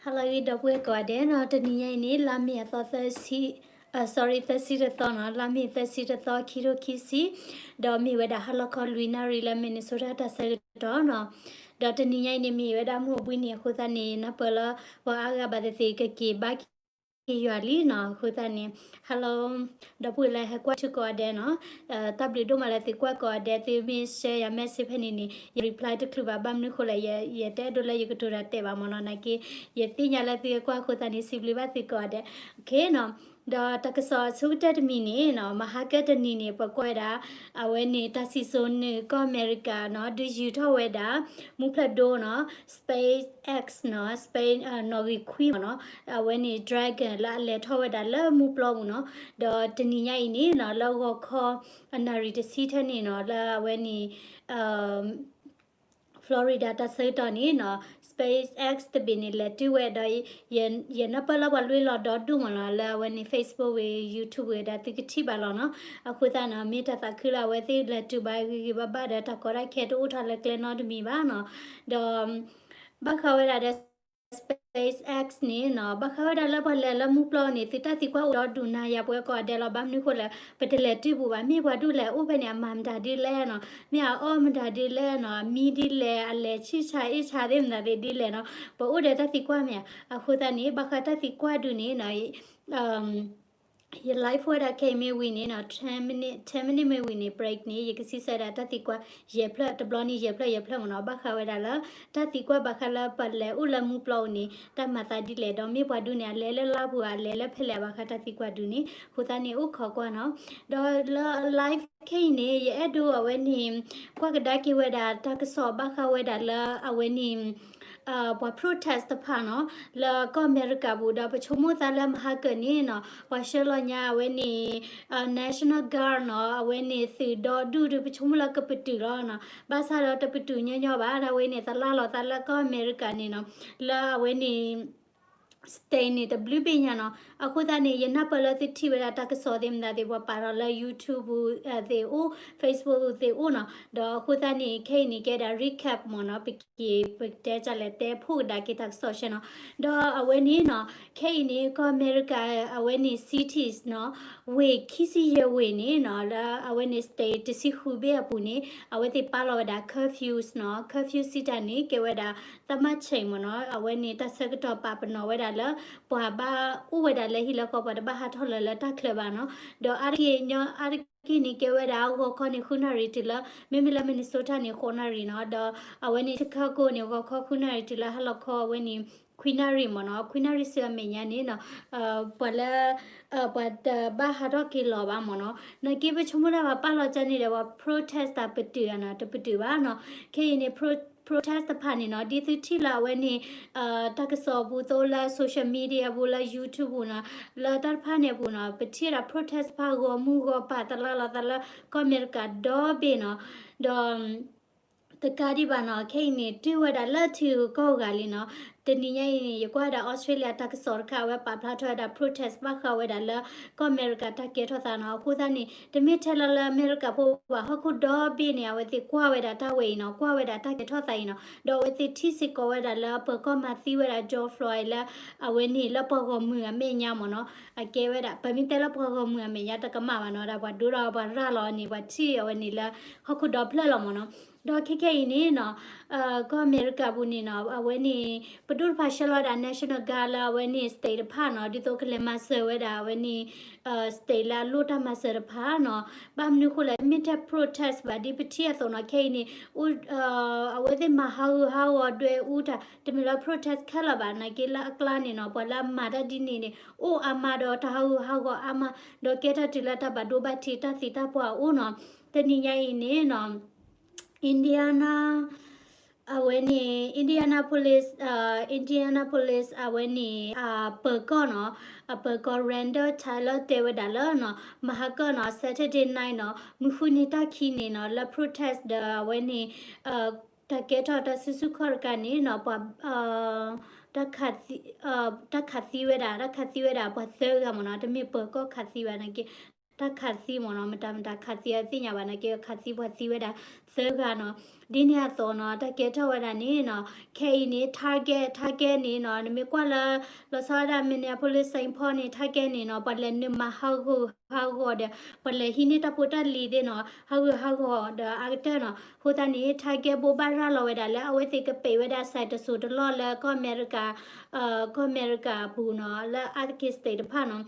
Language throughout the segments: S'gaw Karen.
ဟါလၢအဂ့ၤ ဒီပုၢ်ဝဲၢ်ကိးဂၤဒဲးနီၤ, တနံၤညါအံၤန့ၣ် လါမ့ၤအသီသၢဆံ, အ sorry သၢဆံတသီနီၤ, လါမ့ၤသၢဆံတသီ ခံထိခံဆံ, ဒီးမ့ၢ်ဝဲဒၣ်ဟါလီၤခီလွံၢ်နၣ်ရံၣ်လၢ Minnesota တၢ်ဆၢကတီၢ်နီၤ, ဒီးတနံၤညါအံၤန့ၣ် မ့ၢ်ဝဲဒၣ်မုၢ်အိၣ်ဘှံးနံၤအဃိသတးန့ၣ် နၢ်ပၢၢ်လၢ ပှၤအါဂၤဘၣ်သ့ၣ်သ့ၣ်ကက့ၤဘါက့ၤယွၤလံနီၤ, အဃိသတးန့ၣ် hello ဒီပုၢ်ဝဲၢ်လၢဟဲကွၢ်ထုကိးဂၤဒဲးနီၤ, တၢ်ဘျုးဒိၣ်မးလၢသုကွၢ်ကိးဂၤဒဲး, သုမ့ၢ် share ယၤ message ဖဲန့ၣ်န့ၣ် ယ reply တချုးဘၣ်, ဘၣ်မနုၤဃိလဲၣ်, ယ ယတအဲၣ်ဒိးလၢယကတိၤတၢ်တဲဘၣ်မ့ၢ်နီၤ, နာ်က့ ယသ့ၣ်ညါလၢသုကွၢ်အဃိသတးန့ၣ် စံးဘျုးဘၣ်သုကိးဂၤဒဲး, okay နီၤ, ဒီးတၢ်ကစီၣ်အဆိကတၢၢ်တမံၤန့ၣ်နီၤ, မဟါကတနံၤန့ၣ် ပကွၢ်ဝဲဒၣ် အဝဲန့ၣ် တၢ်စံၣ်စိၤနုာ်ကီၢ်အမဲရကၤနီၤ, ဒုးယုၢ်ထီၣ်ဝဲဒၣ် မူဖျၢၣ်ဒိနီၤ, SpaceX နီၤ, Space နီၣ်ဂံၢ်ခွံမ့ၢ်နီၤ, အဝဲန့ၣ် Dragon လၢအလဲၤထီၣ်ဝဲဒၣ်လၢမူပျီပူၤနီၤ, ဒီးတနံၤညါအံၤန့ၣ်နီၤ, လၢဂီၤခီ အနၣ်ရံၣ်တဆံထဲန့ၣ်နီၤ, လၢအဝဲန့ၣ် Florida တၢ်ဆၢကတီၢ်န့ၣ်နီၤ, SpaceX တဘ့ၣ်န့ၣ် လဲၤတုၤဝဲဒီး ယ ယနၢ်ပၢၢ်လၢပှၤလွံၢ်လီၤဒီဒူၣ်မ့ၢ်နီၤ, လၢအဝဲန့ၣ် Facebook ဝံၤ YouTube ဝံၤဒီး သုကထံၣ်ဘၣ်လီၤနီၤ, အဃိသတးနီၤ မ့ၢ်တၢ်သးခုလၢအဝဲသ့ၣ်လဲၤတုၤဘၣ်ဂ့ၤဂ့ၤဘၣ်ဘၣ်ဒီး တၢ်ကီတၢ်ခဲတအိၣ်ထီၣ်လၢကျဲနီတမံၤဘၣ်နီၤ, ဒီး ဘၣ်ဃးဝဲဒၣ်ဒီး SpaceX န့ၣ်နီၤ, ဘၣ်ဃးဝဲဒၣ်လၢပှၤလဲၤလၢမူပျီန့ၣ် သုတၢ်သံကွၢ်အိၣ်ဒီဒူၣ်နၤယၤပဝဲကိးဂၤဒဲးလီၤ, ဘၣ်မနုၤဃိလဲၣ်, ပတလဲၤတုၤပူၤဘၣ်, မ့ၢ်ပှၤဒူၣ်လဲၤအိၣ်ဖဲန့ၣ် အမၤမတၤဒ်လဲၣ်နီၤ, မ့ၢ်အအီၣ်မတၤဒ်လဲၣ်နီၤ, အမံဒ်လဲၣ်, အလဲၤဆံၣ်ဆါအ့ၣ်ဆါသ့ၣ်မတၤသ့ၣ်ဒ်လဲၣ်နီၤ, ပအိၣ်ဒီးတၢ်သံကွၢ်မ့ၢ်ဧါ, အဃိသတးန့ၣ် ဘၣ်ဃးတၢ်သံကွၢ်ဒုးန့ၣ်နီၤ ယ live ဝဲဒၣ်ခဲအံၤမ့ၢ်ဝံၤန့ၣ်နီၤ, ten minute, ten minute မ့ၢ်ဝံၤန့ၣ် break န့ၣ် ယကစံးဆၢဒၣ်တၢ်သံကွၢ် ယဲၢ်ဖျၢၣ်, တဘျီန့ၣ် ယဲၢ်ဖျၢၣ် ယဲၢ်ဖျၢၣ်မ့ၢ်နီၤ, ဘၣ်ဃးဝဲဒၣ်လၢ တၢ်သံကွၢ်ဘၣ်ဃးလၢပှၤလဲၤအိၣ်လၢမူပျီအအိၣ်န့ၣ် တၢ်မၤသးဒ်လဲၣ်, ဒီးမ့ၢ်ပှၤဒူၣ်န့ၣ် အလဲၤလၢလါပူၤ အလဲၤလၢဖဲလဲၣ် ဘၣ်ဃးတၢ်သံကွၢ်ဒုးန့ၣ် အဃိသတးန့ၣ် အိၣ်ခိးကွၢ်နီၤ, ဒီးလၢ live ခဲအံၤန့ၣ် ယအဲၣ်ဒိးအဝဲန့ၣ် ကွၢ်ကဒါက့ၤဝဲဒၣ် တၢ်ကစီၣ်ဘၣ်ဃးဝဲဒၣ်လၢအဝဲန့ၣ် ပှၤ protest တဖၣ်နီၤ လၢကီၢ်အမဲရကၤပူၤ ဒီးပဆိကမိၣ်သးလၢမဟါကၢၣ်န့ၣ်နီၤ ပှၤဆှၢလီၤညါအဝဲန့ၣ် National Guard နီၤ အဝဲန့ၣ်သုးဒီဒူၣ်ဒီး ပဆိကမိၣ်လၢကပတုာ်လီၤနီၤ ဘၣ်ဆၣ်ဒီးတပတုာ်ညီညီဘၣ် ဒ်ဝဲန့ၣ် သလၢလီၤသးလၢကီၢ်အမဲရကၤန့ၣ်နီၤ လၢအဝဲန့ၣ် state န့ၣ် တဘျုးဘ့ၣ်ညါနီၤ အဃိသတးန့ၣ် ယနၢ်ပၢၢ်လၢသုထံၣ်ဝဲဒၣ်တၢ်ကစီၣ်သ့ၣ်မတၤသ့ၣ် ပှၤပာ်ထီၣ်လၢ YouTube သ့ၣ်အိၣ် Facebook သ့ၣ်အိၣ်နီၤ ဒီးအဃိသတးန့ၣ် ခဲအံၤန့ၣ် ကဲဒၣ် recap မ့ၢ်နီၤ ပက့ၤ ပတဲကလဲၣ် တဲဖှိၣ်ကဒါက့ၤတၢ်ကစီၣ်ဆဲနီၤ ဒီးအဝဲန့ၣ်နီၤ ခဲအံၤန့ၣ် ကီၢ်အမဲရကၤ အဝဲန့ၣ် cities နီၤ ဝ့ၢ်ခံဆံယဲၢ်ဝ့ၢ်န့ၣ်နီၤ လၢအဝဲန့ၣ် state တဆံဃုဘ့ၣ်အပူၤန့ၣ် အဝဲသ့ၣ်ပာ်လီၤဝဲဒၣ် curfews နီၤ curfew စံးတၢ်န့ၣ် ကဲဝဲဒၣ် သတ်မှတ်ချိန် မ့ၢ်နီၤ အဝဲန့ၣ် တၢ်ဆၢကတီၢ်ပာ်ပနီၣ်ဝဲဒၣ်လၢ ပှၤဘၣ်အိၣ်ဝဲဒၣ်လၢဟံၣ်လၢဃီ ပှၤတဘၣ်ဟးထီၣ်လၢၤလၢတၢ်ချၢဘၣ်နီၤ ဒီးအါတက့ၢ် အါတက့ၢ်န့ၣ် ကဲဝဲဒၣ်ဂီၤခီန့ၣ် ဃုနၣ်ရံၣ်တုၤလၢ မ့မ့ၢ်လၢ Minnesota န့ၣ် ဃိးနၣ်ရံၣ်နီၤ ဒီးအဝဲန့ၣ် Chicago န့ၣ် ဂီၤခီဃုနၣ်ရံၣ်တုၤလၢဟါလီၤခီ အဝဲန့ၣ် ခွံနၣ်ရံၣ် မ့ၢ်နီၤ ခွံနၣ်ရံၣ်ဆူအမဲာ်ညါန့ၣ်နီၤ ပှၤလၢ ပှၤတဘၣ်ဟးထီၣ်က့ၤလီၤဘၣ် မ့ၢ်နီၤ နာ်က့ ပဆိကမိၣ်ဒၣ်ပှၤပာ်လီၤကၢန့ၣ်ဒီး ပှၤ protest တၢ်ပတုာ်နီၤ တပတုာ်ဘၣ်နီၤ ခဲအံၤန့ၣ် protest တဖၣ်န့ၣ်နီၤ ဒ်သုထံၣ်လၢအဝဲန့ၣ် တၢ်ကစီၣ်ပူၤသိလၢ social media ပူၤလၢ YouTube ပူၤနီၤ လၢတၢ်တဖၣ်န့ၣ်အပူၤနီၤ ပထံၣ်ဝဲဒၣ် protest တဖၣ်ဂီၤမူဂီၤပၢ် သလၢလီၤသးလၢကီၢ်အမဲရကၤဒီဘ့ၣ်နီၤ ဒီး တကးဒံးဘၣ်နီၤ ခဲအံၤန့ၣ် တုၤဝဲဒၣ်လၢထံဂုၤကီၢ်ဂၤလံနီၤ တနံၤညါအံၤန့ၣ် ယကွၢ်ဝဲဒၣ် Australia တၢ်ကစီၣ်တခါ အဝဲပာ်ဖျါထီၣ်ဝဲဒၣ် protest ဘၣ်ဃးဝဲဒၣ်လၢ ကီၢ်အမဲရကၤတၢ်ကဲထီၣ်သးနီၤ အဃိသတးန့ၣ် တမ့ၢ်ထဲလၢလၢအမဲရကၤဖိဘၣ် ဟီၣ်ခိၣ်ဒီဘ့ၣ်န့ၣ် အဝဲသ့ၣ်ကွၢ်ဝဲဒၣ်တၢ်ဝဲအံၤနီၤ ကွၢ်ဝဲဒၣ်တၢ်ကဲထီၣ်သးအံၤနီၤ ဒီးအဝဲသ့ၣ်ထံၣ်စ့ၢ်ကီးဝဲဒၣ်လၢပၢၤကီၢ်မၤသံဝဲဒၣ် George Floyd လၢ အဝဲန့ၣ်လၢပှၤဂီၢ်မုၢ်အမဲာ်ညါမ့ၢ်နီၤ အကဲဝဲဒၣ် ပမ့ၢ်တဲလၢပှၤဂီၢ်မုၢ်အမဲာ်ညါတကမၣ်ဘၣ်နီၤ ဒ်ပှၤဒိဒီးပှၤရၤလီၤန့ၣ် ပှၤထံၣ်အဝဲန့ၣ်လၢ ဟီၣ်ခိၣ်ဒီဖျၢၣ်လီၤမ့ၢ်နီၤ ဒီးခဲခဲအံၤန့ၣ်နီၤ ကီၢ်အမဲရကၤပူၤန့ၣ်နီၤ အဝဲန့ၣ် ပဒိၣ်တဖၣ်ဆှၢလီၤဝဲဒၣ် National Guard လၢအဝဲန့ၣ် state တဖၣ်နီၤ ဒ်သိးကလဲၤမၤစၢၤဝဲဒၣ်အဝဲန့ၣ် state လၢအလိၣ်တၢ်မၤစၢၤတဖၣ်နီၤ ဘၣ်မနုၤဃိလဲၣ် တမ့ၢ်ထဲ protest ဘၣ် ဒ်ပထံၣ်အသိးနီၤ ခဲအံၤန့ၣ် အဝဲသ့ၣ်မၤဟးဂူာ်ဟးဂီၤဒွဲအူတၢ် တမ့ၢ်လၢ protest ခဲလၢာ်ဘၣ် နာ်က့လၢအကျါန့ၣ်နီၤ ပှၤလၢအမၤတၢ်ဒ်န့ၣ်န့ၣ် အိၣ်အါမးဒီးတၢ်ဟးဂူာ်ဟးဂီၤအါမး ဒီးကဲထီၣ်တုၤလၢတၢ်ဘၣ်ဒိဘၣ်ထံးတၢ်သံတၢ်ပှၢ်အအိၣ်နီၤ တနံၤညါအံၤန့ၣ်နီၤ Indiana အဝဲန့ၣ် Indianapolis, Indianapolis အဝဲန့ၣ် အပၢၤကီၢ်နီၤ အပၢၤကီၢ် Randall Taylor တဲဝဲဒၣ်လၢနီၤ မဟါကၢၢ်နီၤ Saturday night နီၤ မုၢ်ဃုနံၤတၢ်ခံန့ၣ်နီၤ လၢ protest ဒီးအဝဲန့ၣ် တၢ်ကဲထီၣ်တၢ်စုဆူၣ်ခီၣ်တကးန့ၣ်နီၤ ပှၤ တၢ်ခးသံဝဲဒၣ် တၢ်ခးသံဝဲဒၣ်ပှၤသၢဂၤမ့ၢ်နီၤ တမ့ၢ်ပၢၤကီၢ်ခးသံဘၣ်နာ်က့ တၢ်ခးသံမ့ၢ်နီၤ, မတၤမတၤခးသံအသ့ၣ်ညါဘၣ်နာ်က့ ခးသံပှၤသံဝဲဒၣ်သၢဂၤနီၤ. ဒ်န့ၣ်အသိးနီၤ တၢ်ကဲထီၣ်ဝဲဒၣ်န့ၣ်နီၤ ခဲအံၤန့ၣ် target target န့ၣ်နီၤ နမ့ၢ်ကွၢ်လၢ လီၤဆီဒၣ် Minneapolis Saint Paul န့ၣ် target န့ၣ်နီၤ ပှၤလဲၤနုာ်မၤဟးဂူာ်ဟးဂီၤဒီး ပှၤလဲၤဟံးန့ၢ်တၢ်ဖိတၢ်လံၤသ့ၣ်နီၤ ဟးဂူာ်ဟးဂီၤဒီးအါကတၢၢ်နီၤ. အဃိသတးန့ၣ် target ဘိးဘၣ်ရၤလီၤဝဲဒၣ်လၢအဝဲသ့ၣ်ကပံးဝဲဒၣ် site တစိၤတလီၢ်လၢကီၢ်အမဲရကၤ ကီၢ်အမဲရကၤအပူၤနီၤ လၢအါတက့ၢ် state တဖၣ်နီၤ.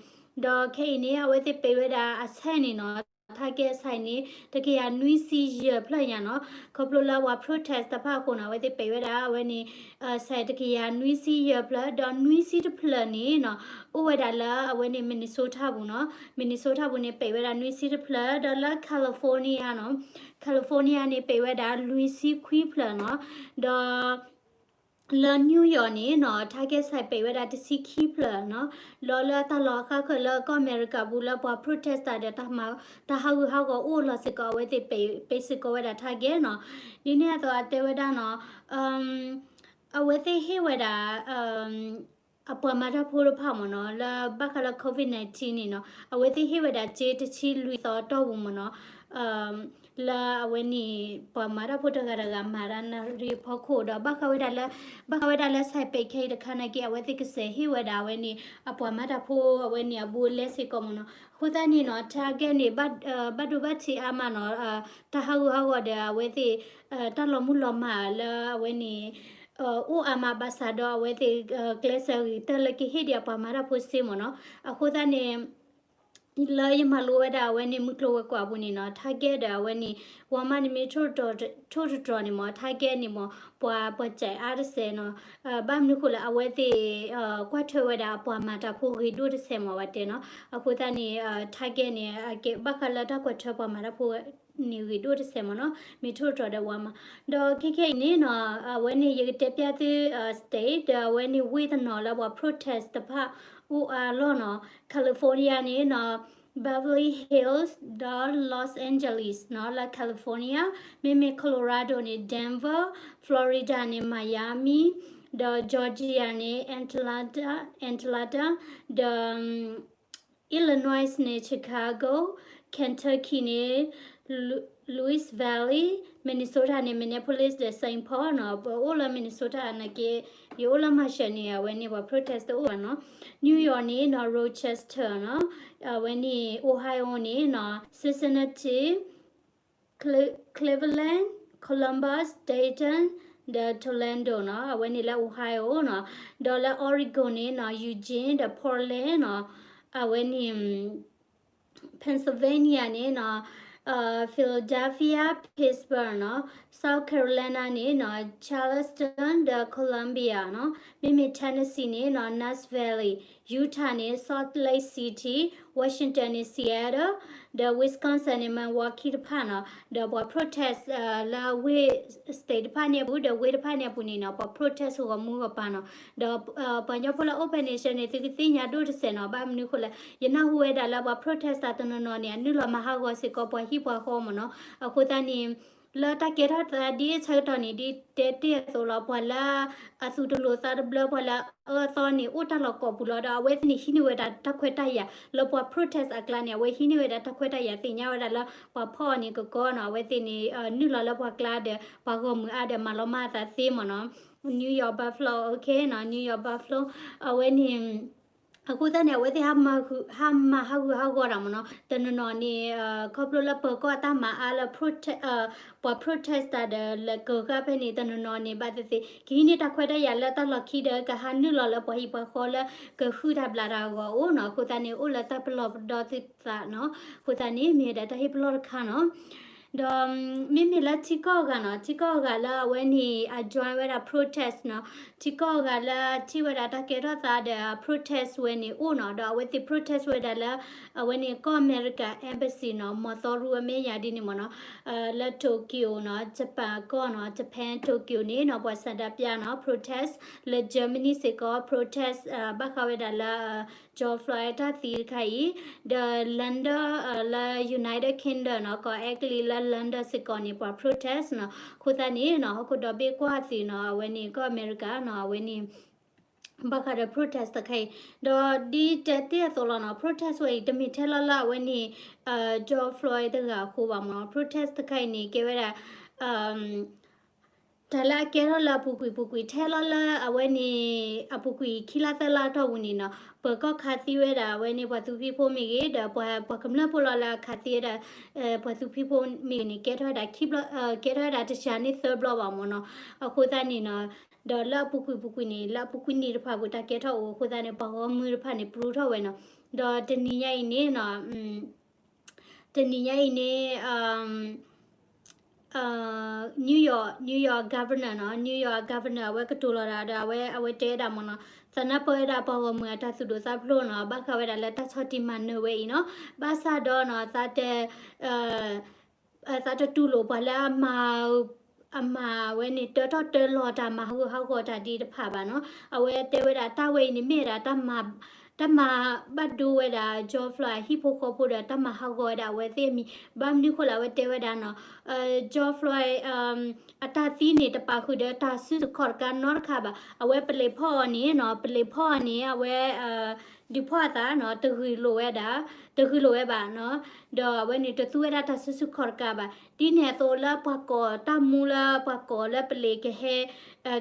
ဒီးခဲအံၤန့ၣ် အဝဲသ့ၣ်ပံးဝဲဒၣ်အ site န့ၣ်နီၤ target site န့ၣ် တကယၤနွံဆံယဲၢ်ဖျၢၣ်ညါနီၤ. ခီဖျိလၢပှၤ protest တဖၣ်အဃိနီၤ အဝဲသ့ၣ်ပံးဝဲဒၣ်အဝဲန့ၣ် site တကယၤနွံဆံယဲၢ်ဖျၢၣ် ဒီးနွံဆံတဖျၢၣ်န့ၣ်နီၤ အိၣ်ဝဲဒၣ်လၢအဝဲန့ၣ် Minnesota ပူၤနီၤ. Minnesota ပူၤန့ၣ် ပံးဝဲဒၣ်နွံဆံတဖျၢၣ် ဒီးလၢ California နီၤ California န့ၣ် ပံးဝဲဒၣ်လွံၢ်ဆံခွံဖျၢၣ်နီၤ. ဒီး လၢ New York န့ၣ်နီၤ target site ပံးဝဲဒၣ်တဆံခံဖျၢၣ်နီၤ. ဒီးလၢတၢ်လီၢ်အဃၣ်ဃၢၤလၢကီၢ်အမဲရကၤပူၤလၢပှၤ protest တၢ်ဒီး တၢ်ဟးဂူာ်ဟးဂီၤအိၣ်လီၤစ့ၢ်ကီး အဝဲသ့ၣ်ပံးစ့ၢ်ကီးဝဲဒၣ် target နီၤ. ဒ်န့ၣ်အသိးအတဲဝဲဒၣ်နီၤ အဝဲသ့ၣ်ဟ့ၣ်ဝဲဒၣ် အပှၤမၤတၢ်ဖိတဖၣ်မ့ၢ်နီၤ လၢဘၣ်ဃးလၢ COVID nineteen န့ၣ်နီၤ အဝဲသ့ၣ်ဟ့ၣ်ဝဲဒၣ်စ့တဆံလွံၢ်သီတီၢ်ပူၤမ့ၢ်နီၤ လၢအဝဲန့ၣ် ပှၤမၤတၢ်ဖိတဂၤဒီးတဂၤမၤတၢ်နၣ်ရံၣ်အဖီခိၣ်ဒီး ဘၣ်ဃးဝဲဒၣ်လၢ ဘၣ်ဃးဝဲဒၣ်လၢ site ပံးခဲအံၤတခါနာ်က့ အဝဲသ့ၣ်ကစဲးဟ့ၣ်ဝဲဒၣ်အဝဲန့ၣ် အပှၤမၤတၢ်ဖိအဝဲန့ၣ် အဘူးအလဲစ့ၢ်ကီးမ့ၢ်နီၤ. အဃိသတးန့ၣ်နီၤ target န့ၣ် ဘၣ်ဒိဘၣ်ထံးအါမးနီၤ တၢ်ဟးဂူာ်ဟးဂီၤဒီးအဝဲသ့ၣ် တၢ်လီၤမုၢ်လီၤမၢ်လၢအဝဲန့ၣ် အိၣ်အါမးဘၣ်ဆၣ်ဒီးအဝဲသ့ၣ် ကျဲးစၢးဂ့ၤကတၢၢ်လၢကဟ့ၣ်ဒံးအပှၤမၤတၢ်ဖိစ့မ့ၢ်နီၤ. အဃိသတးန့ၣ် လၢယမၤလိဝဲဒၣ်အဝဲန့ၣ် မုၢ်ကျိၤဝဲၤကွာ်အပူၤန့ၣ်နီၤ target ဒီးအဝဲန့ၣ် Walmart န့ၣ်မ့ၢ် ထိၣ်တတြီၤန့ၣ်မ့ၢ် target န့ၣ်မ့ၢ် ပှၤပှၤစဲးအါတစဲးနီၤ. ဘၣ်မနုၤဃိလဲၣ် အဝဲသ့ၣ် ကွၢ်ထွဲဝဲဒၣ်အပှၤမၤတၢ်ဖိဂ့ၤဒိၣ်တစဲးမ့ၢ်ဝဲတဲနီၤ. အဃိသတးန့ၣ် target န့ၣ် ဘၣ်ဃးလၢတၢ်ကွၢ်ထွဲပှၤမၤတၢ်ဖိန့ၣ်ဂ့ၤဒိၣ်တစဲးမ့ၢ်နီၤ မ့ၢ် ထိၣ်တတြီၤ ဒီး Walmart. ဒီးခဲခဲအံၤန့ၣ်နီၤ အဝဲန့ၣ်ယကတဲပျၢ်သု state ဒီးအဝဲန့ၣ် ဝ့ၢ်တနီၤလၢပှၤ protest တဖၣ်အိၣ်အါလီၢ်နီၤ. California န့ၣ်နီၤ Beverly Hills ဒီး Los Angeles နီၤ လၢ California, မ့မ့ၢ် Colorado န့ၣ် Denver, Florida န့ၣ် Miami, ဒီး Georgia န့ၣ် Atlanta, Atlanta, ဒီး Illinois န့ၣ် Chicago, Kentucky န့ၣ် Louisville, Minnesota န့ၣ် Minneapolis ဒီး Saint Paul နီၤ. ပအိၣ်လၢ Minnesota နာ်က့ ယအိၣ်လၢ Marshall န့ၣ် အဝဲန့ၣ်ပှၤ protest တအိၣ်ဘၣ်နီၤ. New York န့ၣ်နီၤ Rochester နီၤ, အဝဲန့ၣ် Ohio န့ၣ်နီၤ Cincinnati, Cleveland, Columbus, Dayton ဒီး Toledo နီၤ, အဝဲန့ၣ်လၢ Ohio နီၤ. ဒီးလၢ Oregon န့ၣ်နီၤ Eugene ဒီး Portland နီၤ, အဝဲန့ၣ် Pennsylvania န့ၣ်နီၤ Philadelphia, Pittsburgh နီၤ, South Carolina န့ၣ်နီၤ Charleston ဒီး Columbia နီၤ, မ့မ့ၢ် Tennessee န့ၣ်နီၤ Knoxville, Utah န့ၣ် Salt Lake City, Washington န့ၣ် Seattle ဒီး Wisconsin န့ၣ် Milwaukee တဖၣ်နီၤ. ဒီးပှၤ protest လၢဝ့ၢ် state တဖၣ်န့ၣ်အပူၤ ဒီးဝ့ၢ်တဖၣ်န့ၣ်အပူၤန့ၣ်နီၤ ပှၤ protest ဂီၤမူဂီၤပၤနီၤ. ဒီးပှၤကညီဖိလၢအိၣ်ဖဲန့ၣ် ရှဲန့ၣ် သုကသ့ၣ်ညါဒိၣ်တစဲးနီၤ. ဘၣ်မနုၤဃိလဲၣ် ယနၢ်ဟူဝဲဒၣ်လၢပှၤ protest တနီၤနီၤန့ၣ် အနုာ်လီၤမၤဟးဂီၤစ့ၢ်ကီးပှၤဟံၣ်ပှၤဃီမ့ၢ်နီၤ. အဃိသတးန့ၣ် လၢတၢ်ကဲထီၣ်သးဒ်အဆၢကတီၢ်န့ၣ် ဒ်တဲတ့ၢ်အသိးလီၤ ပှၤလၢအသူၣ်တလိၤသးတဘျၢ ပှၤလၢအအၢအသီန့ၣ် အိၣ်တၢ်လီၢ်ကိးပူၤလီၤ. ဒီးအဝဲသ့ၣ်န့ၣ် ဟံးန့ၢ်ဝဲဒၣ်တၢ်ခွဲးတၢ်ယာ် လၢပှၤ protest အကျါန့ၣ် အဝဲဟံးန့ၢ်ဝဲဒၣ်တၢ်ခွဲးတၢ်ယာ် သ့ၣ်ညါဝဲဒၣ်လၢ ပှၤဖီၣ်အီၤန့ၣ်ကကီနီၤ. အဝဲသ့ၣ်န့ၣ် နုာ်လီၤလၢပှၤကျါဒီး ပှၤဂီၢ်မုၢ်အါဒီး မၤလီၤမၢ်အသးသ့မ့ၢ်နီၤ. New York Buffalo, okay နီၤ, New York Buffalo အဝဲန့ၣ် အဃိသတးန့ၣ် အဝဲသ့ၣ် ဟးမၤဟးဂူာ်ဟးဂီၤတၢ်မ့ၢ်နီၤ. တနီၤနီၤန့ၣ် ခီဖျိလၢပၢၤကီၢ်အတၢ်မၤအါလၢ protest ပှၤ protest တၢ်ဒီးလဲၤကၢၤဃာ်ဖဲန့ၣ် တနီၤနီၤန့ၣ် ဘၣ်သ့ၣ်သ့ၣ် ကဟံးန့ၢ်တၢ်ခွဲးတၢ်ယာ်လၢတၢ်လီၢ်ခံဒီး ကဟးနုာ်လီၤလၢပှၤဟံၣ်ပှၤဃီလၢ ကဟုၣ်တၢ်ဘျးတၢ်အဂီၢ်အိၣ်နီၤ. အဃိသတးန့ၣ် အိၣ်လၢတၢ်ပလီၢ်ပဒီသုသးနီၤ. အဃိသတးန့ၣ် မ့ၢ်ဝဲဒၣ်တၢ်ဟ့ၣ်ပလီၢ်တခါနီၤ. ဒီးမ့မ့ၢ်လၢထံကီၢ်အဂၤနီၤ, ထံကီၢ်အဂၤလၢအဝဲန့ၣ် အ join ဝဲဒၣ် protest နီၤ, ထံကီၢ်အဂၤလၢထံၣ်ဝဲဒၣ်တၢ်ကဲထီၣ်သးဒီး protest ဝဲန့ၣ်အိၣ်နီၤ, ဒီးအဝဲသ့ၣ် protest ဝဲဒၣ်လၢ အဝဲန့ၣ်ကီၢ်အမဲရကၤ embassy နီၤ, မီၤသီရူအမဲာ်ညါဒ်န့ၣ်မ့ၢ်နီၤ, လၢ Tokyo နီၤ, Japan ကီၢ်နီၤ, Japan Tokyo န့ၣ်နီၤ ပှၤဆန္ဒပြနီၤ, protest လၢ Germany စ့ၢ်ကီး protest ဘၣ်ဃးဝဲဒၣ်လၢ George Floyd တၢ်သံတခါအံၤ, ဒီး London လၢ United Kingdom နီၤ, ကီၢ်အဲကလံးလၢ London စ့ၢ်ကီးန့ၣ် ပှၤ protest နီၤ, အဃိသတးန့ၣ်နီၤ ဟီၣ်ခိၣ်ဒီဘ့ၣ်ကွၢ်သ့ၣ်နီၤ, အဝဲန့ၣ်ကီၢ်အမဲရကၤနီၤ, အဝဲန့ၣ် ဘၣ်ဃးဒီး protest တခါအံၤ, ဒီးဒ်တဲတ့ၢ်အသိးလီၤနီၤ, protest ဝဲအံၤ တမ့ၢ်ထဲလီၤလၢအဝဲန့ၣ် George Floyd တဂၤအဃိဘၣ်မ့ၢ်နီၤ, protest တခါအံၤန့ၣ် ကဲဝဲဒၣ် တၢ်လၢအကဲထီၣ်လၢအပူၤကွံာ်ပူၤကွံာ် ထဲလီၤလၢအဝဲန့ၣ် အပူၤကွံာ်ခံလါသၢလါအတီၢ်ပူၤန့ၣ်နီၤ, ပၢၤကီၢ်ခးသံဝဲဒၣ်အဝဲန့ၣ် ပှၤသူဖံးဖိမ့ၢ်ဂ့ၤ ဒီးပှၤ ပှၤကမျၢၢ်ဖိလီၤလၢအခးသံဝဲဒၣ် ပှၤသူဖံးဖိမ့ၢ်ဂ့ၤန့ၣ် ကဲထီၣ်ဝဲဒၣ်ခံဘျီ ကဲထီၣ်ဝဲဒၣ်တစှၤန့ၢ်သၢဘျီဘၣ်မ့ၢ်နီၤ, အဃိသတးန့ၣ်နီၤ, ဒီးလၢအပူၤကွံာ်ပူၤကွံာ်န့ၣ် လၢအပူၤကွံာ်နံၣ်တဖၣ်ပူၤ တၢ်ကဲထီၣ်အိၣ်အဃိသတးန့ၣ် ပှၤဂီၢ်မုၢ်တဖၣ်န့ၣ် ပရူထီၣ်ဝဲနီၤ, ဒီးတနံၤညါအံၤန့ၣ်နီၤ တနံၤညါအံၤန့ၣ် New York, New York Governor နီၤ, New York Governor အဝဲကတိၤလီၤဒၣ်ဒီး အဝဲ အဝဲတဲဝဲဒၣ်မ့ၢ်နီၤ, သးနၢ်ပၢၢ်ဝဲဒၣ်ပှၤဂီၢ်မုၢ်အတၢ်သူၣ်ဒိၣ်သးဖျိးနီၤ, ဘၣ်ဃးဝဲဒၣ်လၢတၢ်ဆီၣ်တံၢ်မၤနၢၤဝဲအံၤနီၤ, ဘၣ်ဆၣ်ဒီးနီၤ သးတ သးတတူၢ်လိာ်ပှၤလၢအမၤ အမၤဝဲန့ၣ် တၢထီၣ်တၢလီၤတၢ်မၤဟးဂူာ်ဟးဂီၤတၢ်ဒ်တဖၣ်ဘၣ်နီၤ, အဝဲတဲဝဲဒၣ်တၢ်ဝဲအံၤန့ၣ်မ့ၢ်ဝဲဒၣ် တၢ်မၤဘၣ်ဒိဝဲဒၣ် George Floyd အဟံၣ်ဖိဃီဖိဒီး တၢ်မၤဟးဂီၤဝဲဒၣ်အဝဲသ့ၣ်အမံၤ, ဘၣ်မနုၤဃိလၢအဝဲတဲဝဲဒၣ်နီၤ, George Floyd အတၢ်သံန့ၣ် တပာ်ဃုာ်ဒီးတၢ်စုဆူၣ်ခီၣ်တကးနီတခါဘၣ်, အဝဲပလံာ်ဖီၣ်အီၤန့ၣ်နီၤ, ပလံာ်ဖီၣ်အီၤန့ၣ် အဝဲ ဒုးဖီၣ်အသးနီၤ, တဂ့ၤလိာ်ဝဲဒၣ်, တဂ့ၤလိာ်ဝဲဘၣ်နီၤ, ဒီးအဝဲန့ၣ်တသူဝဲဒၣ်တၢ်စုဆူၣ်ခီၣ်တကးဘၣ်, ဒ်န့ၣ်အသိးလၢပှၤကိးတၢ်မူလၢပှၤကိးလၢပလံာ်ကဟဲ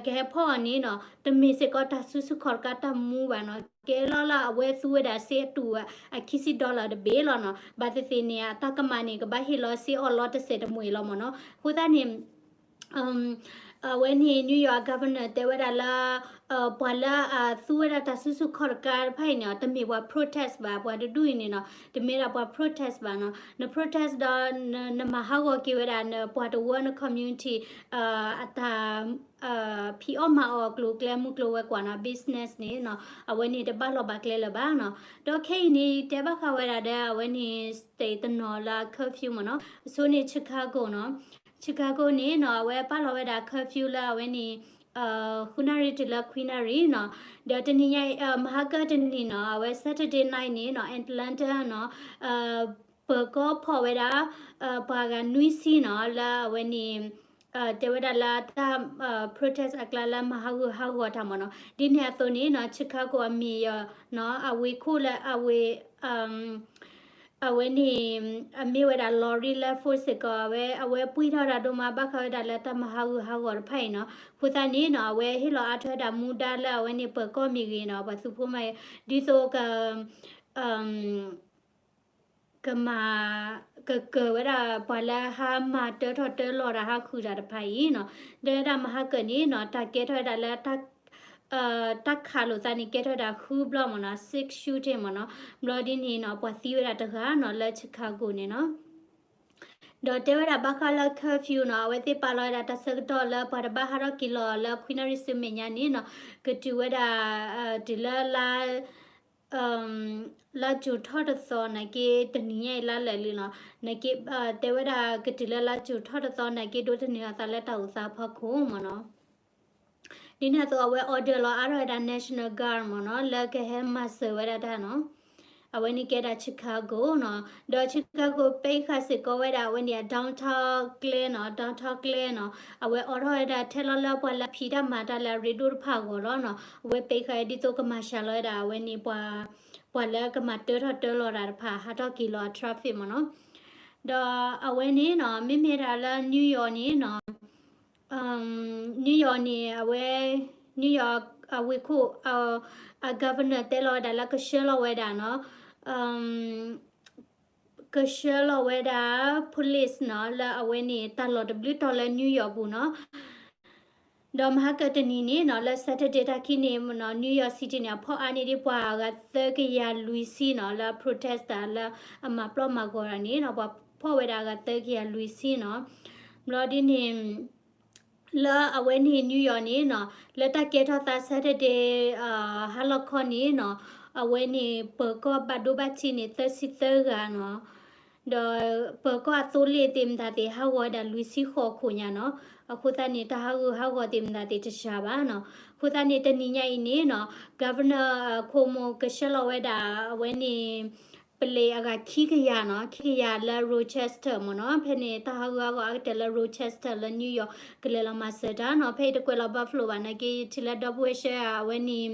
ကဟဲဖီၣ်အီၤန့ၣ်နီၤ, တမ့ၢ်စ့ၢ်ကီးတၢ်စုဆူၣ်ခီၣ်တကးတၢ်မူဘၣ်နီၤ, ကဲလီၤလၢအဝဲသူဝဲဒၣ်စ့အတူၢ်အခံဆံ dollar တဘ့ၣ်လီၤနီၤ, ဘၣ်သ့ၣ်သ့ၣ်န့ၣ် အတၢ်ကမၣ်န့ၣ် ကဘၣ်ဟ့ၣ်လီၤစ့အီၣ်လီတစဲးတမှဲၤလီၤမ့ၢ်နီၤ, အဃိသတးန့ၣ် အဝဲန့ၣ် New York Governor တဲဝဲဒၣ်လၢ ပှၤလၢအသူဝဲဒၣ်တၢ်စုဆူၣ်ခီၣ်တကးတဖၣ်အံၤန့ၣ် တမ့ၢ်ပှၤ protest ဘၣ်, ပှၤတဒူၣ်အံၤန့ၣ်နီၤ, တမ့ၢ်ဒၣ်ပှၤ protest ဘၣ်နီၤ, န protest ဒီး နမၤဟးဂီၤက့ၤဝဲဒၣ် နပှၤတဝၢ န community အတၢ် ဖံးအီၣ်မၤအီၣ်အကျိၤအကျဲမုၢ်ကျိၤဝဲၤကွာ်နီၤ, business န့ၣ်နီၤ, အဝဲန့ၣ်တဘၣ်လီၢ်ဘၣ်ကျဲလၢၤဘၣ်နီၤ, ဒီးခဲအံၤန့ၣ် တဲဘၣ်ဃးဝဲဒၣ်ဒီး အဝဲန့ၣ် state တနီၤလၢ curfew မ့ၢ်နီၤ, အဆိန့ၣ် Chicago နီၤ, Chicago န့ၣ်နီၤ အဝဲပာ်လီၤဝဲဒၣ် curfew လၢအဝဲန့ၣ် ဃုနၣ်ရံၣ်တုၤလၢခွံနၣ်ရံၣ်နီၤ, ဒီးတနံၤညါအံၤ မဟါကၢၢ်တနံၤနီၤ အဝဲ Saturday night န့ၣ်နီၤ Atlanta နီၤ ပၢၤကီၢ်ဖီၣ်ဝဲဒၣ် ပှၤဂၤနွံဆံနီၤ လၢအဝဲန့ၣ် တဲဝဲဒၣ်လၢတၢ် protest အကျါလၢမၤဟးဂူာ်ဟးဂီၤတၢ်မ့ၢ်နီၤ, ဒ်န့ၣ်အသိးန့ၣ်နီၤ Chicago အ mayor နီၤ အဝ့ၢ်ခိၣ်လၢအဝ့ၢ် အဝဲန့ၣ် အမ့ၢ်ဝဲဒၣ် Lori Lightfoot စ့ၢ်ကီး အဝဲ အဝဲပှံၢ်ထီၣ်တၢ်ဒိၣ်မး ဘၣ်ဃးဝဲဒၣ်လၢတၢ်မၤဟးဂူာ်ဟးဂီၤတဖၣ်အံၤနီၤ, အဃိသတးန့ၣ်နီၤ အဝဲဟ့ၣ်လီၤအါထီၣ်ဝဲဒၣ်မူဒါလၢအဝဲန့ၣ် ပၢၤကီၢ်မ့ၢ်ဂ့ၤနီၤ ပှၤသူဖိမ့ၢ်ဂ့ၤ ဒ်သိးက ကမၤ ကကၢၤဝဲဒၣ်ပှၤလၢဟးမၤတၢထီၣ်တၢလီၤတၢ်ဟးဃုာ်တၢ်တဖၣ်အံၤနီၤ, ဒီးဝဲဒၣ်မဟါကၢၢ်န့ၣ်နီၤ တၢ်ကဲထီၣ်ဝဲဒၣ်လၢ တၢ်ခးလိာ်သးန့ၣ် ကဲထီၣ်ဝဲဒၣ်ဃုဘျီမ့ၢ်နီၤ six shooting မ့ၢ်နီၤ, ဘျီဒ်န့ၣ်နီၤ ပှၤသံဝဲဒၣ်တဂၤနီၤ လၢ Chicago န့ၣ်နီၤ. ဒီးတဲဝဲဒၣ်ဘၣ်ဃးလၢ curfew နီၤ အဝဲသ့ၣ်ပာ်လီၤဝဲဒၣ်တၢ်ဆၢကတီၢ်လၢပှၤတဘၣ်ဟးထီၣ်က့ၤလီၤလၢခွံနၣ်ရံၣ်ဆူမဲာ်ညါန့ၣ်နီၤ ကတုၤဝဲဒၣ် တုၤလၢလါ လါကၠိၤထီၣ်တသီနာ်က့ တနံၤညါအံၤလါလၢာ်လံနီၤ, နာ်က့ တဲဝဲဒၣ်ကတုၤလၢလါကၠိၤထီၣ်တသီနာ်က့ ဒိးသန့ၤအသးလၢတၢ်အိၣ်သးအဖီခိၣ်မ့ၢ်နီၤ. ဒ်န့ၣ်အသိးအဝဲ order လီၤအါထီၣ်ဝဲဒၣ် National Guard မ့ၢ်နီၤ လၢကဟဲမၤစၢၤဝဲဒၣ်တၢ်နီၤ. အဝဲန့ၣ်ကဲဒၣ် Chicago နီၤ, ဒီး Chicago ပ့ဃာ်စ့ၢ်ကီးဝဲဒၣ်အဝဲန့ၣ် အ downtown ကျဲနီၤ, downtown ကျဲနီၤ, အဝဲအိးထီၣ်ဝဲဒၣ်ထဲလီၤလၢပှၤလၢဖံးတၢ်မၤတၢ်လၢအရ့ဒိၣ်တဖၣ်အဂီၢ်လီၤနီၤ. အဝဲပ့ဃာ်ဒ်သိးကမၤစှၤလီၤဝဲဒၣ်အဝဲန့ၣ်ပှၤ ပှၤလၢကမၤတၢထီၣ်တၢလီၤတၢ်တဖၣ် ဟးထီၣ်က့ၤလီၤအ traffic မ့ၢ်နီၤ. ဒီးအဝဲန့ၣ်နီၤ မ့မ့ၢ်ဒၣ်လၢ New York န့ၣ်နီၤ New York န့ၣ် အဝဲ New York အဝ့ၢ်ခိၣ် အ governor တဲလီၤဝဲဒၣ်လၢကဆှၢလီၤဝဲဒၣ်နီၤ ကဆှၢလီၤဝဲဒၣ် police နီၤ လၢအဝဲန့ၣ် တၢ်လီၢ်တဘျုးတီၤလၢ New York ပူၤနီၤ. ဒီးမဟါကတနံၤန့ၣ်နီၤ လၢ Saturday တၢ်ခံန့ၣ်နီၤ New York City န့ၣ် အဖီၣ်အါန့ၢ်ဒံးပှၤအဂၤသၢကယၤလွံၢ်ဆံနီၤ လၢ protest တၢ်လၢအမၤပျီမၤဂီၤတၢ်န့ၣ်နီၤ ပှၤဖီၣ်ဝဲဒၣ်အဂၤသၢကယၤလွံၢ်ဆံနီၤ. ဘျီဒ်န့ၣ် လၢအဝဲန့ၣ် New York န့ၣ်နီၤ လၢတၢ်ကဲထီၣ်သး Saturday ဟါလီၤခီန့ၣ်နီၤ အဝဲန့ၣ် ပၢၤကီၢ်ဘၣ်ဒိဘၣ်ထံးန့ၣ် သၢဆံသၢဂၤနီၤ. ဒီးပၢၤကီၢ်အသိလ့ၣ်သ့ၣ်မတၤသ့ၣ် ဟးဂီၤဝဲဒၣ်လွံၢ်ဆံဃိးခိၣ်ညါနီၤ. အဃိသတးန့ၣ် တၢ်ဟးဂူာ်ဟးဂီၤသ့ၣ်မတၤသ့ၣ်တစှၤဘၣ်နီၤ. အဃိသတးန့ၣ် တနံၤညါအံၤန့ၣ်နီၤ Governor Cuomo ကဆှၢလီၤဝဲဒၣ် အဝဲန့ၣ် ပလံၤအဂၤခံကယၤနီၤ, ခံကယၤလၢ Rochester မ့ၢ်နီၤ, ဖဲန့ၣ်တၢ်ဟးဂူာ်ဟးဂီၤအါကတၢၢ်လၢ Rochester လၢ New York ကလဲၤလီၤမၤစၢၤတၢ်နီၤ, ဖဲအံၤတကွဲးလီၤ Buffalo ဘၣ်နာ်က့ ယထံၣ်လၢဒီပုၢ်ဝဲၢ် share အဝဲန့ၣ်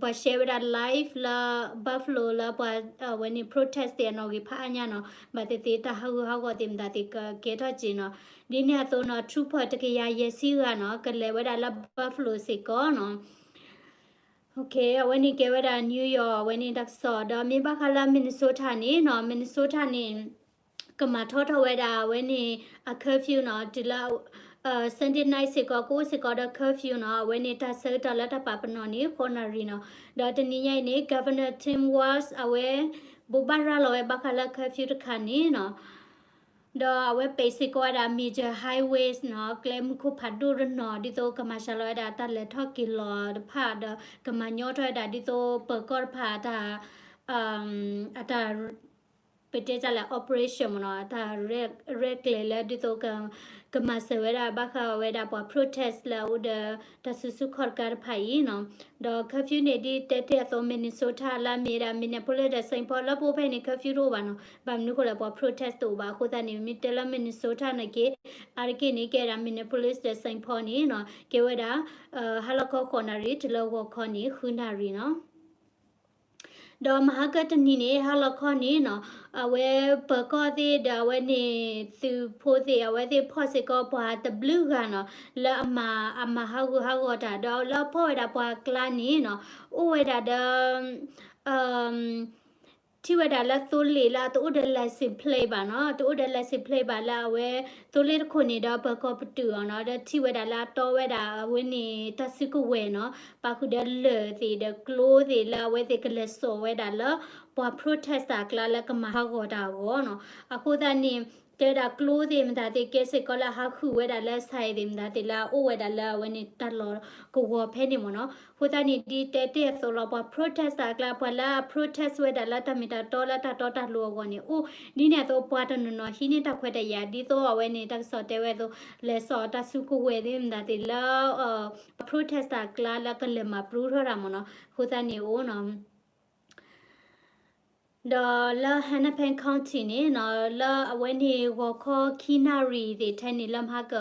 ပှၤ share ဝဲဒၣ် live လၢ Buffalo လၢပှၤအဝဲန့ၣ် protest သ့ၣ်အနီၣ်ဂံၢ်ဖးအါညါနီၤ, ဘၣ်သ့ၣ်သ့ၣ်တၢ်ဟးဂူာ်ဟးဂီၤသ့ၣ်မတၤသ့ၣ် ကကဲထီၣ်က့ၤနီၤ, ဒ်န့ၣ်အသိးနီၤ trooper တကယၤယဲၢ်ဆံဂၤနီၤ ကလဲၤဝဲဒၣ်လၢ Buffalo စ့ၢ်ကီးနီၤ အဝဲန့ၣ်ကဲဝဲဒၣ် New York အဝဲန့ၣ်တၢ်ကစီၣ် ဒီးမ့ၢ်ဘၣ်ဃးလၢ Minnesota န့ၣ်နီၤ, Minnesota န့ၣ် ကမၤထီထီၣ်ဝဲဒၣ်အဝဲန့ၣ် အ curfew နီၤ, တုၤလၢ Sunday night စ့ၢ်ကီး ကအိၣ်စ့ၢ်ကီးဒီး curfew နီၤ, အဝဲန့ၣ်တၢ်ဆၢကတီၢ်လၢတၢ်ပာ်ပနီၣ်န့ၣ် ဃိးနၣ်ရံၣ်နီၤ, ဒီးတနံၤညါအံၤန့ၣ် Governor Tim Walz အဝဲ ဘိးဘၣ်ရၤလီၤဝဲဘၣ်ဃးလၢ curfew တခါန့ၣ်နီၤ ဒီးအဝဲပာ်စ့ၢ်ကီးဝဲဒၣ် major highways နီၤ, ကျဲမုၢ်ခိၣ်ဖးဒိၣ်တနီၤ ဒ်သိးကမၤစှၤလီၤဝဲဒၣ်တၢ်လဲၤထီၣ်က့ၤလီၤတဖၣ် ဒီးကမၤညီထီၣ်ဝဲဒၣ်ဒ်သိးပၢၤကီၢ်တဖၣ်အတၢ် အတၢ် ပတဲတၢ်လဲၣ် operation မ့ၢ်နီၤ, တၢ်ရဲၣ်ကျဲၤလၢဒ်သိး ကမၤစၢၤဝဲဒၣ်ဘၣ်ဃးဝဲဒၣ်ပှၤ protest လၢအအိၣ်ဒီးတၢ်စုဆူၣ်ခီၣ်တကးတဖၣ်အံၤနီၤ, ဒီး curfew န့ၣ် ဒ်တဲတ့ၢ်အသိး Minnesota လၢအမ့ၢ်ဝဲဒၣ် Minneapolis ဒီး Saint Paul လၢပအိၣ်ဖဲန့ၣ် curfew တအိၣ်ဘၣ်နီၤ, ဘၣ်မနုၤဃိလဲၣ် ပှၤ protest တအိၣ်ဘၣ်အဃိသတးန့ၣ် မ့ၢ်တဲလၢ Minnesota နာ်က့ အါတက့ၢ်န့ၣ် ကဲဒၣ် Minneapolis ဒီး Saint Paul န့ၣ်နီၤ, ကဲဝဲဒၣ် ဟါလီၤခီဃိးနၣ်ရံၣ် တုၤလၢဂီၤခီန့ၣ် ဃုနၣ်ရံၣ်နီၤ ဒီးမဟါကတနံၤန့ၣ် ဟါလီၤခီန့ၣ်နီၤ, အဝဲပၢၤကီၢ်သ့ၣ်ဒီးအဝဲန့ၣ် သုးဖိသ့ၣ် အဝဲသ့ၣ်ဖီၣ်စ့ၢ်ကီးပှၤတဘျုးဂၤနီၤ, လၢအမၤ အမၤဟးဂူာ်ဟးဂီၤတၢ် ဒီးလၢအဖီၣ်ဝဲဒၣ်ပှၤကျါန့ၣ်နီၤ, အိၣ်ဝဲဒၣ်ဒီး ထံၣ်ဝဲဒၣ်လၢသိလ့ၣ်လၢအတအိၣ်ဒီး license plate ဘၣ်နီၤ, တအိၣ်ဒီး license plate ဘၣ်လၢအဝဲ သိလ့ၣ်တခိၣ်န့ၣ်ဒီးပၢၤကီၢ်ပတုာ်အီၤနီၤ, ဒီးထံၣ်ဝဲဒၣ်လၢအတီဝဲဒၣ်အဝဲန့ၣ်တၢ်စုကဝဲၤနီၤ, ပာ်ဃုာ်ဒီးလၢၢ်သ့ၣ်ဒီးကျိသ့ၣ်လၢအဝဲသ့ၣ်ကလဲၤစိာ်ဝဲဒၣ်လၢ ပှၤ protest တၢ်အကျါလၢကမၤဟးဂီၤတၢ်အဂီၢ်နီၤ, အဃိသတးန့ၣ် တဲဝဲဒၣ်ကျိသ့ၣ်မတၤသ့ၣ်ကဲစ့ၢ်ကီးလၢဟးဃုာ်ဝဲဒၣ်လၢ ဆိုင် သ့ၣ်မတၤသ့ၣ်လၢအအိၣ်ဝဲဒၣ်လၢအဝဲန့ၣ် တၢ်လီၢ်ကဝီၤဖဲန့ၣ်မ့ၢ်နီၤ, အဃိသတးန့ၣ် ဒ်တဲတ့ၢ်အသိးလီၤ ပှၤ protest တၢ်အကျါ ပှၤလၢအ protest ဝဲဒၣ်လၢတၢ်မ့ၢ်တၢ်တီလၢတၢ်တီတၢ်လိၤအဂီၢ်န့ၣ် အိၣ်ဒ်န့ၣ်အသိး ပှၤတနီၤနီၤဟံးန့ၢ်တၢ်ခွဲးတၢ်ယာ် ဒ်သိးအဝဲန့ၣ် တၢ်ကစီၣ်တဲဝဲအသိး လဲၤစိာ်တၢ်စုကဝဲၤသ့ၣ်မတၤသ့ၣ်လၢ protest တၢ်အကျါလၢကလဲၤမၤပြုၢ်ထီၣ်တၢ်မ့ၢ်နီၤ, အဃိသတးန့ၣ်အိၣ်နီၤ ဒီးလၢ Hennepin County န့ၣ်နီၤ လၢအဝဲန့ၣ်ဂီၤခီခံနၣ်ရံၣ်သ့ၣ်ထဲန့ၣ် လၢမဟါက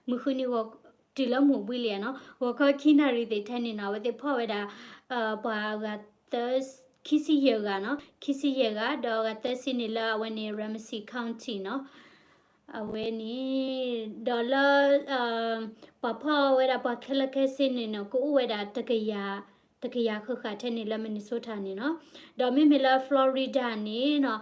မုၢ်ဃုနံၤ တုၤလၢမုၢ်ဘှံးလံနီၤ ဂီၤခီခံနၣ်ရံၣ်သ့ၣ်ထဲန့ၣ်နီၤ အဝဲသ့ၣ်ဖီၣ်ဝဲဒၣ် ပှၤဂၤသၢ ခံဆံယဲၢ်ဂၤနီၤ ခံဆံယဲၢ်ဂၤ ဒီးအဂၤသၢဆံန့ၣ်လၢအဝဲန့ၣ် Ramsey County နီၤ အဝဲန့ၣ် ဒီးလၢ ပှၤဖီၣ်ဝဲဒၣ်ပှၤခဲလၢာ်ခဲဆ့န့ၣ်နီၤ ကအိၣ်ဝဲဒၣ် တကယၤဃၣ်ဃၣ်ထဲန့ၣ်လၢ Minnesota န့ၣ်နီၤ ဒီးမ့မ့ၢ်လၢ Florida န့ၣ်နီၤ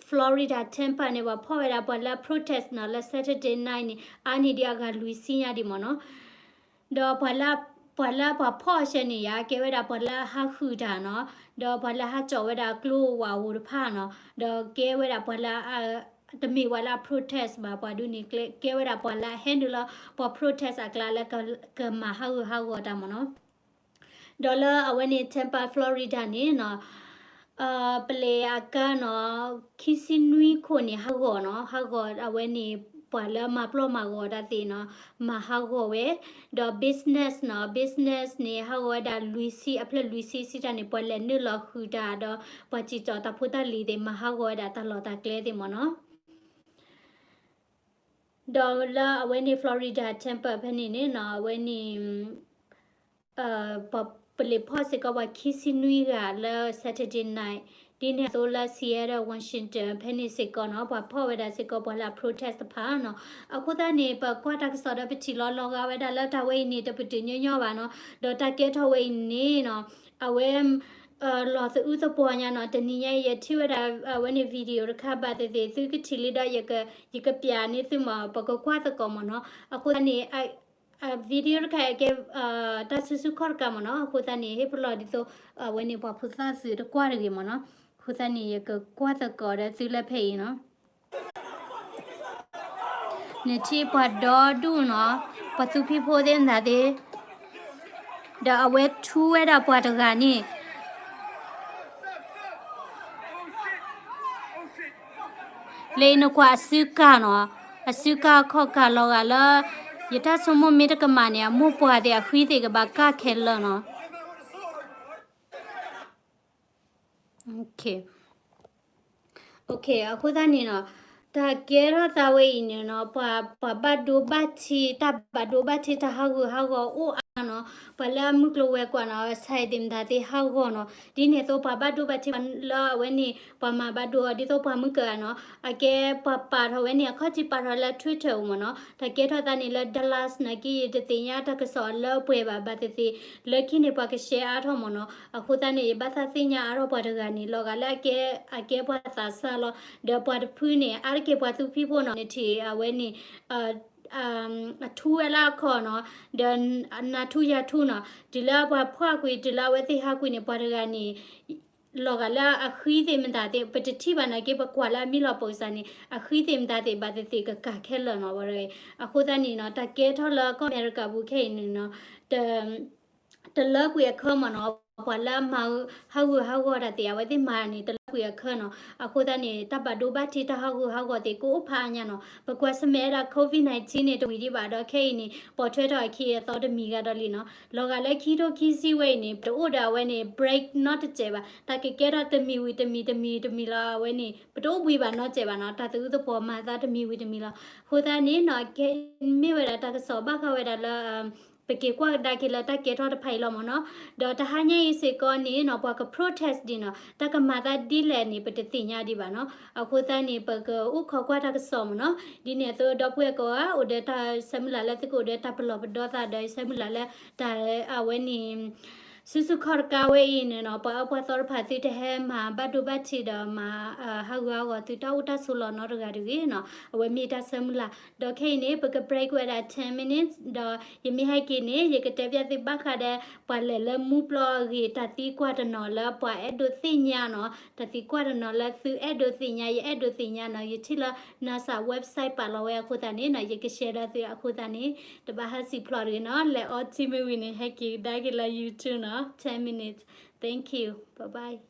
Florida Tampa န့ၣ် ပှၤဖီၣ်ဝဲဒၣ်ပှၤလၢ protest နီၤ လၢ Saturday night န့ၣ် အါန့ၢ်ဒံးအဂၤလွံၢ်ဆံညါဒံးမ့ၢ်နီၤ ဒီးပှၤလၢ ပှၤလၢပှၤဖီၣ်အဆၢန့ၣ်ယါ ကဲဝဲဒၣ်ပှၤလၢဟးဃုာ်တၢ်နီၤ ဒီးပှၤလၢဟးကၠီၣ်ဝဲဒၣ်ကျိဝဲအိၣ်တဖၣ်နီၤ ဒီးကဲဝဲဒၣ်ပှၤလၢ တမ့ၢ်ပှၤလၢ protest ဘၣ် ပှၤဒ်န့ၣ် ကဲဝဲဒၣ်ပှၤလၢအဟဲနုာ်လၢပှၤ protest အကျါလၢကမၤဟးဂူာ်ဟးဂီၤတၢ်မ့ၢ်နီၤ ဒီးလၢအဝဲန့ၣ် Tampa Florida န့ၣ်နီၤ ပလဲၤအကါနီၤ ခံဆံနွံခိၣ်န့ၣ် ဟးဂီၤနီၤ ဟးဂီၤအဝဲန့ၣ် ပှၤလၢမၤပျီမၤဂီၤတၢ်သ့ၣ်နီၤ မၤဟးဂီၤဝဲ ဒီး business နီၤ business န့ၣ် ဟးဂီၤဝဲဒၣ်လွံၢ်ဆံ အဖျၢၣ်လွံၢ်ဆံစံးတၢ်န့ၣ် ပှၤလဲၤနုာ်လီၤဃုာ်တၢ်ဒီး ပှၤစံၣ်ကၠီၣ်တၢ်ဖိတၢ်လံၤသ့ၣ် မၤဟးဂီၤဝဲဒၣ်တၢ်လီၢ်တၢ်ကျဲသ့ၣ်မ့ၢ်နီၤ ဒီးလၢအဝဲန့ၣ် Florida Tampa ဖဲန့ၣ်န့ၣ်နီၤ အဝဲန့ၣ် ပလဲၤဖီၣ်စ့ၢ်ကီးပှၤခံဆံနွံဂၤလၢ Saturday night ဒ်န့ၣ်အသိးလၢ Seattle Washington ဖဲန့ၣ်စ့ၢ်ကီးနီၤ ပှၤဖီၣ်ဝဲဒၣ်စ့ၢ်ကီးပှၤလၢ protest တဖၣ်နီၤ အဃိသတးန့ၣ် ပကွၢ်တၢ်ကစီၣ်ဒီးပထံၣ်လီၤလီၤဂာ်ဝဲဒၣ်လၢတၢ်ဝဲအံၤန့ၣ် တပတုာ်ညီညီဘၣ်နီၤ ဒီးတၢ်ကဲထီၣ်ဝဲအံၤန့ၣ်နီၤ အဝဲ လီၤသအုးသပှီၤညါနီၤ တနံၤညါအံၤ ယထံၣ်ဝဲဒၣ် အဝဲန့ၣ် video တခါဘၣ်သ့ၣ်သ့ၣ် သုကထံၣ်လံဒီး ယကပျးန့ၢ်သုမ့ၢ် ပကကွၢ်သကိးမ့ၢ်နီၤ အဃိသတးန့ၣ် video တခါအံၤကဲ တၢ်စုဆူၣ်ခီၣ်တကးမ့ၢ်နီၤ အဃိသတးန့ၣ် ဟ့ၣ်ပလီၢ်ဒ်သိး အဝဲန့ၣ်ပှၤဖိသၣ်သုးတကွၢ်တဂ့ၤမ့ၢ်နီၤ အဃိသတးန့ၣ် ယကကွၢ်သကိးဒီးသုလၢဖဲအံၤနီၤ နထံၣ်ပှၤဒီဒူၣ်နီၤ ပှၤသူဖံဖိသ့ၣ်မတၤသ့ၣ် ဒီးအဝဲထူဝဲဒၣ်ပှၤတဂၤန့ၣ် လၢနကွၢ်အစုကၢ်နီၤ အစုကၢ်ခီၣ်ကၢ်လီၤဂာ်လၢ ယတၢ်ဆိကမိၣ်မ့ၢ်တကမၣ်န့ၣ် အမိၢ်ပှၢ်သ့ၣ်အဃံသ့ၣ်ကဘၣ်ကၢ်ခဲလၢာ်နီၤ Okay, okay, အဃိသတးန့ၣ်နီၤ, တၢ်ကဲထီၣ်သးဝဲအံၤန့ၣ်နီၤ, ပှၤ ပှၤဘၣ်ဒိဘၣ်ထံး တၢ်ဘၣ်ဒိဘၣ်ထံးတၢ်ဟးဂူာ်ဟးဂီၤအိၣ်အါနီၤ, ပှၤလၢအမုၢ်ကျိၤဝဲၤကွာ်နီၤ ဆဲးသ့ၣ်မတၤသ့ၣ်ဟးဂီၤနီၤ, ဒ်န့ၣ်အသိးပှၤဘၣ်ဒိဘၣ်ထံးပှၤလၢအဝဲန့ၣ် ပှၤမၤဘၣ်ဒိအီၤ ဒ်သိးပှၤမုၢ်ကၢအါနီၤ, အကဲပှၤပာ်ထီၣ်ဝဲန့ၣ် အခီၣ်ထံးပာ်ထီၣ်လၢ Twitter အိၣ်မ့ၢ်နီၤ, တၢ်ကဲထီၣ်သးန့ၣ်လၢ Dallas နာ်က့ ယတသ့ၣ်ညါတၢ်ကစီၣ်အလၢအပှဲၤဘၣ် ဘၣ်သ့ၣ်သ့ၣ် လၢခံန့ၣ်ပှၤက share အါထီၣ်မ့ၢ်နီၤ, အဃိသတးန့ၣ် ယဘၣ်သးသ့ၣ်ညါအါထီၣ်ပှၤတဂၤန့ၣ် လီၤဂာ်လၢအကဲ အကဲပှၤသးစၢ်လီၤ, ဒီးပှၤတဖုန့ၣ် အါတက့ၢ်ပှၤသူဖံးဖိနီၤ နထံၣ်အဝဲန့ၣ် အထူဝဲလၢအခီၣ်နီၤ, ဒီးနၤထူယၤထူနီၤ, တုၤလၢပှၤဖှီၣ်ကွံာ် တုၤလၢအဝဲသ့ၣ်ဟးကွံာ်န့ၣ် ပှၤတဂၤန့ၣ် လီၤဂာ်လၢအဃံသ့ၣ်မတၤသ့ၣ် ပတထံၣ်ဘၣ်နာ်က့ ပကွၢ်လၢအမံလီၤပိာ်စၢ်န့ၣ် အဃံသ့ၣ်မတၤသ့ၣ် ဘၣ်သ့ၣ်သ့ၣ်ကကၤခဲလၢာ်နီၤ ဝဲဒၣ်အံၤ, အဃိသတးန့ၣ်နီၤ တၢ်ကဲထီၣ်လၢကီၢ်အမဲရကၤပူၤခဲအံၤန့ၣ်နီၤ တလၢကွံာ်အခၢမ့ၢ်နီၤ, ပှၤလၢအမၤ ဟးဂူာ်ဟးဂီၤတၢ်သ့ၣ် အဝဲသ့ၣ်မၤန့ၣ် တလၢကွံာ်အခၢနီၤ, အဃိသတးန့ၣ် တၢ်ဘၣ်ဒိဘၣ်ထံးတၢ်ဟးဂူာ်ဟးဂီၤသ့ၣ် ကအိၣ်ဖးအါညါနီၤ, ပကွၢ်ဆၢၣ်မဲာ်ဝဲဒၣ် COVID nineteen န့ၣ် တဝံၤဒံးဘၣ်ဒီးခဲအံၤန့ၣ် ပိာ်ထွဲထီၣ်အခံအသီတမံၤဂၤဒီးလံနီၤ, လီၤဂာ်လၢခံထိခံဆံဝဲအံၤန့ၣ် ပတအိၣ်ဒီးအဝဲန့ၣ် break နီတစဲးဘၣ်, တၢ်ကကဲထီၣ်တမံၤဝံၤတမံၤ တမံၤတမံၤလီၤ အဝဲန့ၣ် ပတအိၣ်ဘှံးဘၣ်နီတစဲးဘၣ်နီၤ, တၢ်သးအုးသပှီၤမၤသးတမံၤဝံၤတမံၤလီၤ, အဃိသတးန့ၣ်နီၤ ကဲမ့ၢ်ဝဲဒၣ်တၢ်ကစီၣ်ဘၣ်ဃးဝဲဒၣ်လၢ ပက့ၤကွၢ်ကဒါက့ၤလၢတၢ်ကဲထီၣ်တဖၣ်အံၤလီၤမ့ၢ်နီၤ, ဒီးတဟါညါအံၤစ့ၢ်ကီးန့ၣ်နီၤ ပှၤက protest ဒံးနီၤ, တၢ်ကမၤသးဒ်လဲၣ်န့ၣ် ပတသ့ၣ်ညါဒံးဘၣ်နီၤ, အဃိသတးန့ၣ် ပကအိၣ်ခိးကွၢ်တၢ်ကစီၣ်မ့ၢ်နီၤ, ဒ်န့ၣ်အသိးဒီပုၢ်ဝဲၢ်ကိးဂၤ အိၣ်ဒီးတၢ်ဆၢမုၢ်လၢ်လၢသုကအိၣ်ဒီးတၢ်ပလီၢ်ပဒီသးဒီး ဆၢမုၢ်လၢ်လၢတၢ်အဝဲန့ၣ် ဆူၣ်ဆူၣ်ခီၣ်တကါဝဲအံၤန့ၣ်နီၤ, ပှၤအၢပှၤသီတဖၣ်သုတဟဲမၤဘၣ်ဒိဘၣ်ထံးဒီးမၤ ဟးဂူာ်ဟးဂီၤသုတၢ်အိၣ်တၢ်ဆိးလီၤနီတဂၤတဂ့ၤနီၤ, အဝဲမ့ၢ်တၢ်ဆၢမုၢ်လၢ်, ဒီးခဲအံၤန့ၣ် ပက break ဝဲဒၣ် ten minutes ဒီးယမ့ၢ်ဟဲက့ၤန့ၣ် ယကတဲပျးသုဘၣ်ဃးဒီး ပှၤလဲၤလၢမူပျီအဂ့ၢ် တၢ်သံကွၢ်တနီၤလၢ ပှၤအဲၣ်ဒိးသ့ၣ်ညါနီၤ, တၢ်သံကွၢ်တနီၤလၢသုအဲၣ်ဒိးသ့ၣ်ညါ ယအဲၣ်ဒိးသ့ၣ်ညါနီၤ, ယထံၣ်လၢ NASA website ပာ်လီၤဝဲအဃိသတးန့ၣ်နီၤ ယက share ဒီးသုအဃိသတးန့ၣ် တဘၣ်ဟးစံးဖျိးတဂ့ၤနီၤ, လဲၤအီထံမ့ၢ်ဝံၤန့ၣ် ဟဲက့ၤကဒါက့ၤလၢ YouTube နီၤ, ten minutes, thank you, bye bye.